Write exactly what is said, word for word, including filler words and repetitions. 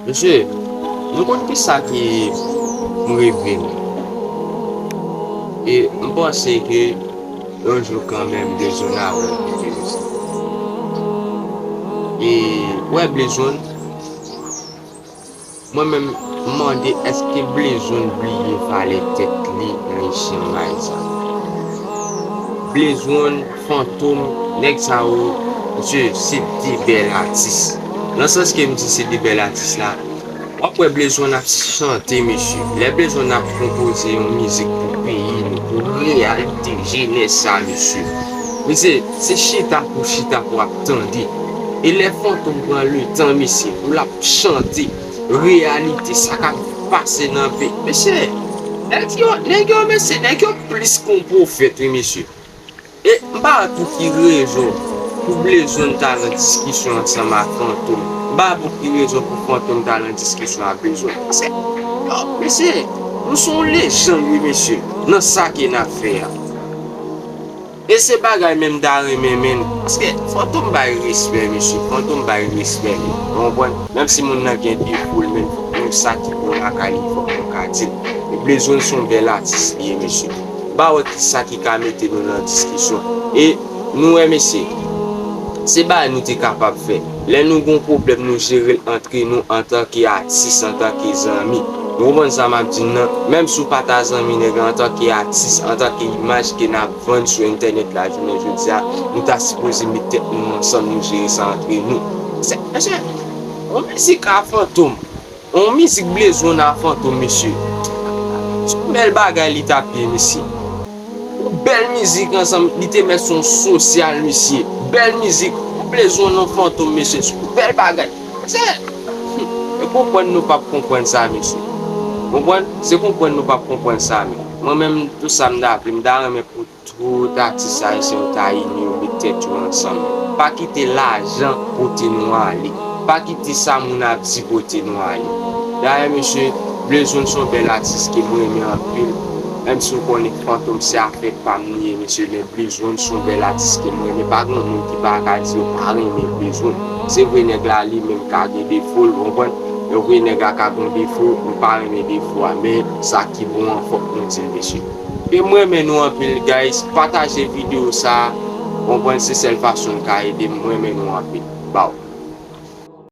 Mesye, nou konn ki sa ki m reve m. E m panse ke yon jou kanmenm Blezon a wè m. E wè Blezon, mwen menm m mande èske Blezon bliye valè tèt li nan echanj sa. Blezon, Fantom, nèg sa yo, mesye, se de bèl atis. Nan sans ke m di se de bèl atis la, w ap wè Blezon ap chante, mesye. Lè Blezon ap konpoze yon mizik pou peyi nou, pou reyalite jenès sa, mesye. Mesye, se chita pou chita pou ap tande. E lè Fantom pran letan, mesye, pou l ap chante reyalite sa k ap pase nan peyi. Mesye, nèg yo, nèg yo, mesye, nèg yo plis ke yon pwofèt, wi, mesye. E m pa wè pou ki rezon pou Blezon ta nan diskisyon ansanm ak Fantom. M pa wè pou ki rezon pou Fantom ta nan diskisyon ak Blezon. Paske, yo, mesye, nou se yon lejann, wi, mesye, nan sa ke n ap fè a. E se bagay menm m ta renmen, menm. Paske Fantom bay respè, mesye. Fantom bay respè, menm. Ou konprann? Menm si moun nan gen defo l, menm, menm sa ki bon lakay li, fòk nou ka di l. E Blezon se yon bèl atis li ye, mesye. M pa wè ki sa ki ka mete nou nan diskisyon. E nou wè, mesye, se bagay nou te kapab fè. Lè nou gon pwoblèm, nou jere l antre nou antanke atis, antanke zanmi. Ou konprann sa m ap di w nan? Menm si w pa ta zanmi nèg la, antanke atis, antanke imaj ke n ap vann sou entènèt la jounen jodi a, nou ta sipoze met tèt nou ansanm, nou jere sa antre nou. Se, mesye, yon mizik a Fantom, yon mizik Blezon a Fantom, mesye. Se yon bèl bagay li t ap ye, mesye. Yon bèl mizik ansanm, li te mèt se yon sosyal, mesye. Bèl mizik, Blezon nan Fantom, mesye. Se yon bèl bagay. Se, e konprann nou p ap konprann sa, mesye. Konprann? Se konprann nou p ap konprann sa, men. Mwen menm, tou sa m ta vle, m ta renmen pou tout atis ayisyen yo ta ini yo, met tèt yo ansanm. Pa kite lajan pote nou ale. Pa kite sa moun ap di pote nou ale. Dayè, mesye, Blezon se yon bèl atis ke mwen renmen anpil. Menm si w konnen Fantom se afè pa m li ye, mesye, men Blezon se yon bèl atis ke mwen renmen. Pa gen moun ki pa ka di yo pa renmen Blezon. Se vre nèg la li menm ka gen defo l, ou konprann? E vre nèg la ka gen defo, nou pa renmen defo a, men sa ki bon an fòk nou di l, mesye. E mwen renmen nou anpil, guys. Pataje videyo sa a. Konprann, se sèl fason l ka ede m. Mwen renmen nou anpil. Baw.